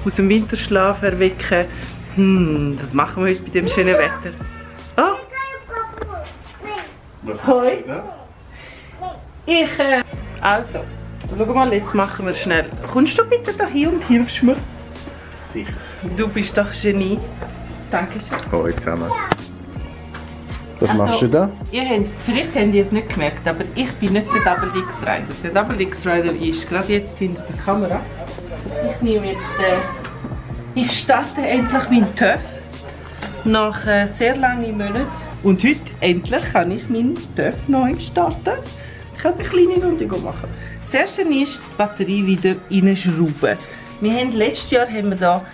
aus dem Winterschlaf erwecken. Das machen wir heute bei dem schönen Wetter. Oh! Was machst du da? Also, schau mal, jetzt machen wir schnell. Kommst du bitte da hin und hilfst mir? Sicher. Du bist doch Genie. Dankeschön. Oh, jetzt haben wir. Was machst du da? Vielleicht habt ihr es nicht gemerkt, aber ich bin nicht der Double X-Rider. Der Double X-Rider ist gerade jetzt hinter der Kamera. Ich nehme jetzt ich starte endlich meinen TÜV. Nach sehr langen Monaten. Und heute endlich kann ich meinen TÜV neu starten. Ich kann eine kleine Runde machen. Das erste ist, die Batterie wieder reinschrauben. Letztes Jahr haben wir da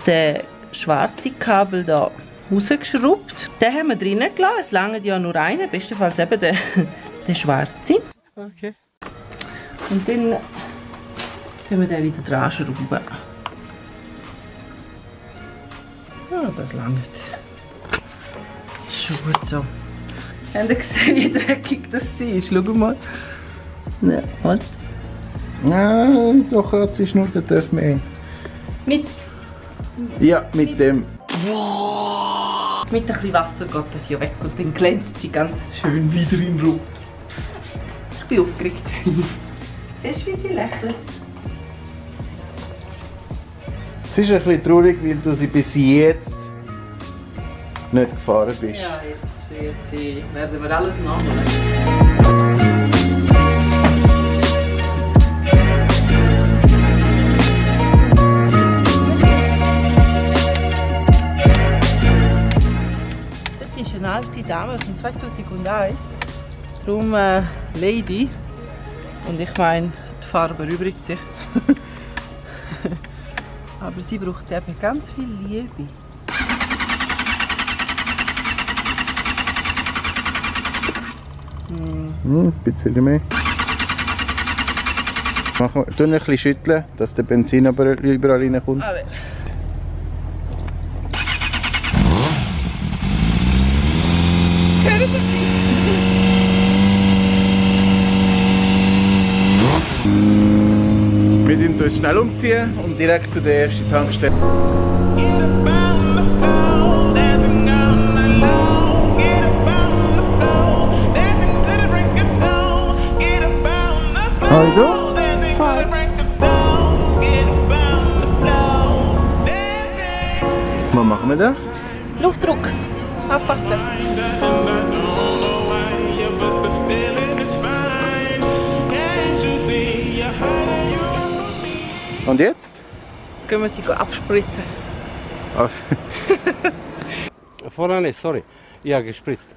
den schwarzen Kabel da rausgeschraubt. Den haben wir drinnen gelassen. Es langt ja nur einen, bestenfalls eben der schwarze. Okay. Und dann können wir den wieder dran schrauben. Ja, das langt. Ist schon gut so. Habt ihr gesehen, wie dreckig das ist? Schau mal. Ja, halt. Ja, so kratzt ist nur der TÜV mehr. Mit? Ja, mit dem. Mit ein bisschen Wasser geht das ja weg und dann glänzt sie ganz schön wieder in Rot. Ich bin aufgeregt. Siehst du, wie sie lächelt? Es ist ein bisschen traurig, weil du sie bis jetzt nicht gefahren bist. Ja, jetzt werden wir alles nachholen. Eine alte Dame von 2001, darum Lady, und ich meine, die Farbe erübrigt sich. Aber sie braucht eben ganz viel Liebe. Ein bisschen mehr. Tu ein bisschen schütteln, dass der Benzin aber überall reinkommt. Aber. Wir ziehen uns schnell umziehen und direkt zu der ersten Tankstelle. Hallo? Hi. Was machen wir da? Luftdruck. Aufpassen. Und jetzt? Jetzt können wir sie abspritzen. Vorher nicht, sorry. Ja, gespritzt.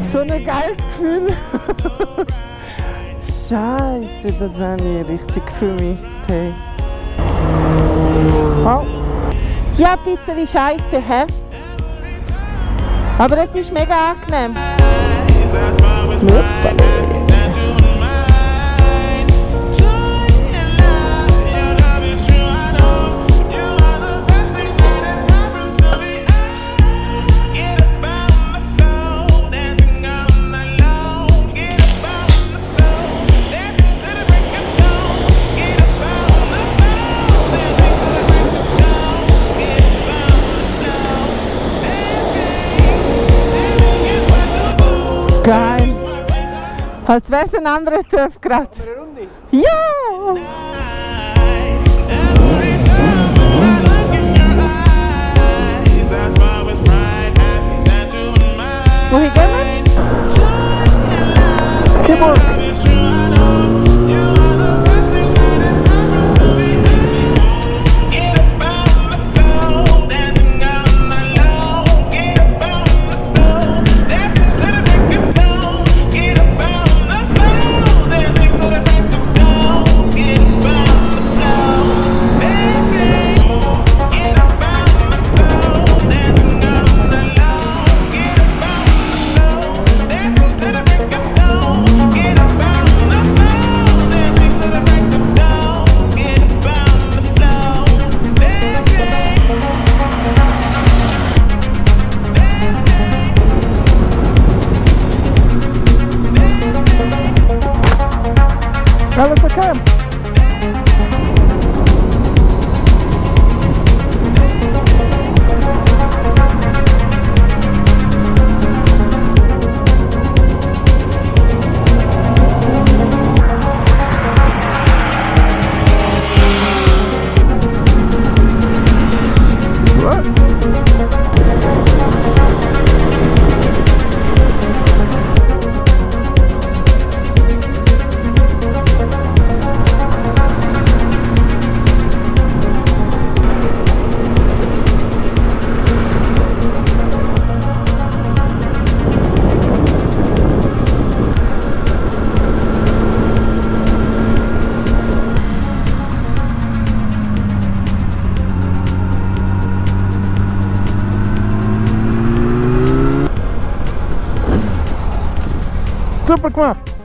So ein geiles Gefühl. Scheiße, das habe ich richtig vermisst. Hey. Oh. Ja, ein bisschen Scheiße, hä? Aber es ist mega angenehm. Geil! Als wäre es ein anderer TÜV gerade. Ja! Wohin gehen wir? Kiburg. Alles okay? Super gemacht!